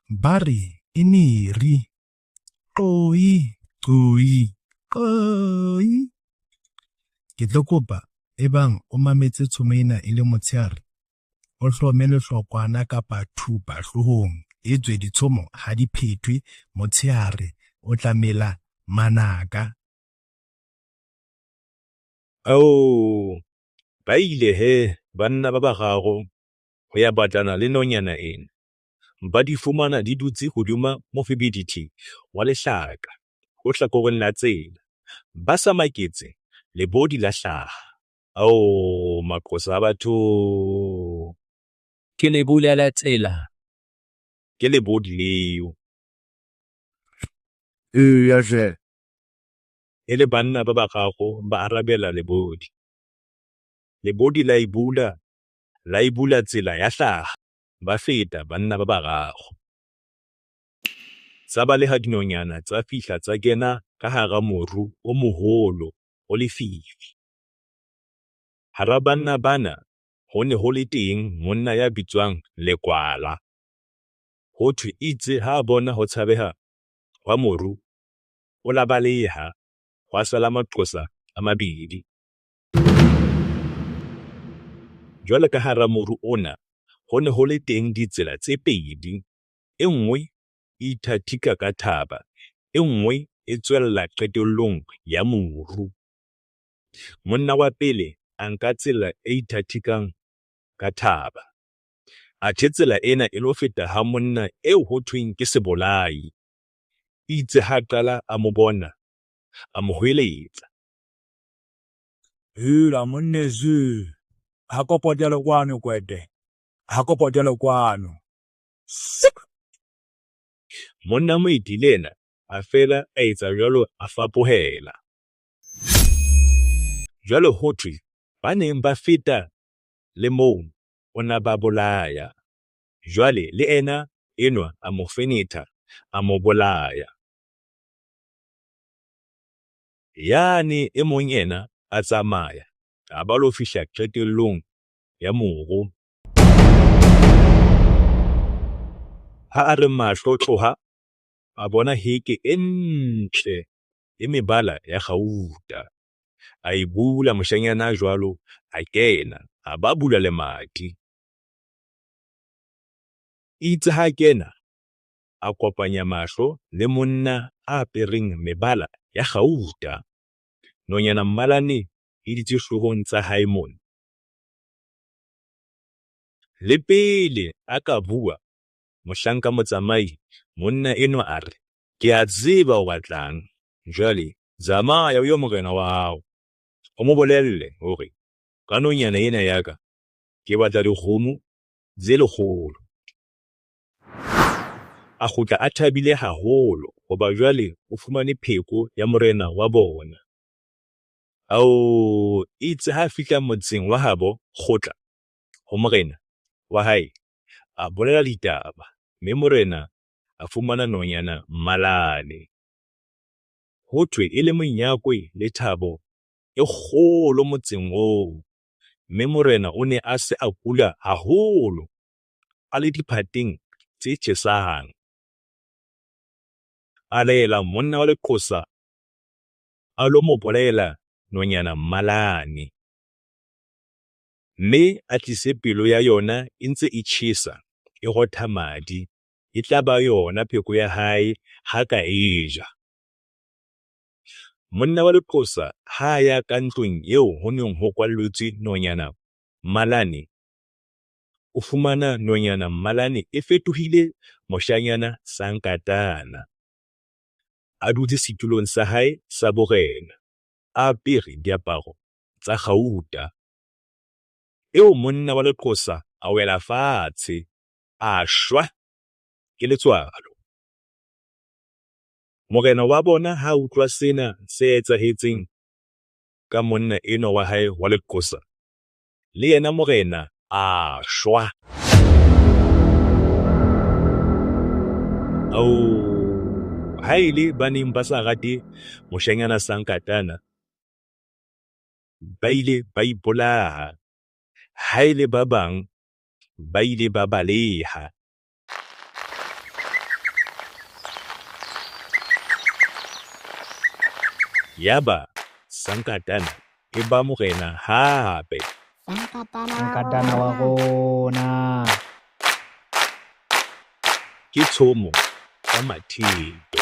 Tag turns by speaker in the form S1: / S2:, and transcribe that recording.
S1: Ba re e neri. Qoi, qoi, qoi. Ke tlo kopa ebang o mametse tshomo ena e le motshehare, o hlome lehlokwana kapa thupa hloohong, etswe ditshomo ha di phethwe motshehare, o tla mela manaka.
S2: Ao, ba ile he banna ba bararo ho ya batlana le nonyana ena. Ba di fumana di dutse hodima mofibidithi wa lehlaka o hlakoreng la tsela. Ba sa maketse, lebodi la hlaha. Ao, maqosa a batho!
S3: Ke le bulela tsela.
S2: Ke lebodi leo.
S4: Eya hle.
S2: E le banna ba bararo ba arabela lebodi. Lebodi la e bula, la e bula tsela ya hlaha. Ba feta banna ba bararo. Tsa baleha dinonyana tsa fihla tsa kena ka hara moru o moholo o lefifi. Hara banna bana ho ne ho le teng monna ya bitswang Lekwala. Ho thwe itse ha a bona ho tshabeha hwa moru, o la baleha, hwa sala maqosa a mabedi. Jwale ka hara moru ona ho ne ho le teng ditsela tse pedi, e nngwe e ithathika ka thaba, e nngwe e tswella qetellong ya moru. Monna wa pele a nka tsela e ithathikang ka thaba. Athe tsela ena e lo feta ha monna eo ho thweng ke sebolai. Eitse ha a qala a mo bona, a mo hweletsa.
S4: Hela monneso, ha ko potele kwano kwete, ha ko potele kwano. Sik!
S2: Monna Moeti le yena a fela a etsa jwalo a fapohela. Jwale ho thwe ba neng ba feta le moo o na ba bolaya. Jwale le ena enwa a mo fenetha a mo bolaya. Yane e mong yena a tsamaya a ba lo fihla qetellong ya moru. Ha a re mahlo tloha, a bona heke e ntle e mebala ya kgauta. A e bula moshanyana jwalo, a kena, a ba bula lemati. Itse ha a kena, a kopanya mahlo le monna a apereng mebala ya kgauta. Nonyana mmalane e ditse hloohong tsa hae mona. Le pele a ka bua, mohlanka motsamai, monna enwa a re, Ke a tseba o batlang. Jwale tsamaya o ye morena wa hao, o mo bolelle hore ka nonyana ena ya ka ke batla dikgomo tse 100. A kgutla a thabile haholo hoba jwale o fumane pheko ya morena wa bona. Ao, itse ha a fihla motseng wa habo kgotla ho morena wa hae, a bolela ditaba, mme morena a fumana nonyana mmalane. Ho thwe e le monyakwe le thabo e kgolo motseng oo, mme morena o ne a se a kula haholo, a le diphateng tse tjhesang. A laela monna wa leqosa a lo mo bolaela nonyana mmalane, mme a tlise pelo ya yona e ntse e tjhesa, e rotha madi. E tla ba yona pheko ya hae ha ka e ja. Monna wa leqosa ha a ya ka ntlong eo ho neng ho kwalletswe nonyana mmalane, o fumana nonyana mmalane e fetohile moshanyana sankatana, a dutse setulong sa hae sa borena, a apere diaparo tsa kgauta. Eo monna wa leqosa a wela fatshe, a shwa ke letswalo. Morena wa bona ha a utlwa sena se etsahetseng ka monna enwa wa hae wa leqosa, le yena morena a shwa. Ao, haele ba neng ba sa rate moshanyana Sankatana, ba ile ba ipolaha. Haele ba bang, ba ile ba baleha. Yaba Sankatana e ba morena hape.
S3: Sankatana wa rona.
S2: Ke tshomo ka matheba.